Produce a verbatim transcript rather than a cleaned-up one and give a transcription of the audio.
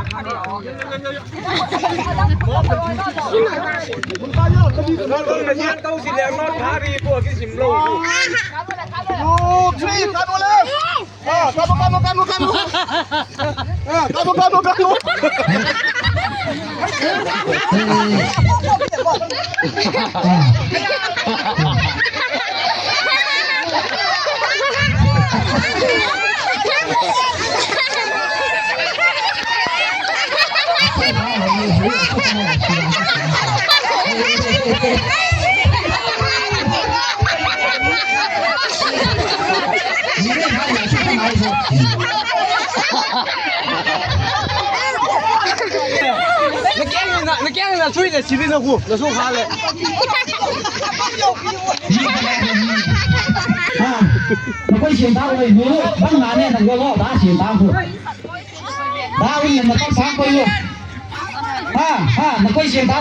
Two, three, come on, left. Ah, come on, come on, come on, come on. Ah, come on, come on, come on. Na kiang na, na kiang na, sui na, sili na ku, na su kha le. Ha, na koi sian ta ko le, nu, bang na ne, na ko lo, ba sian ta ku. Ba win na ta sa ko lo. Ha, ha, na koi sian ta.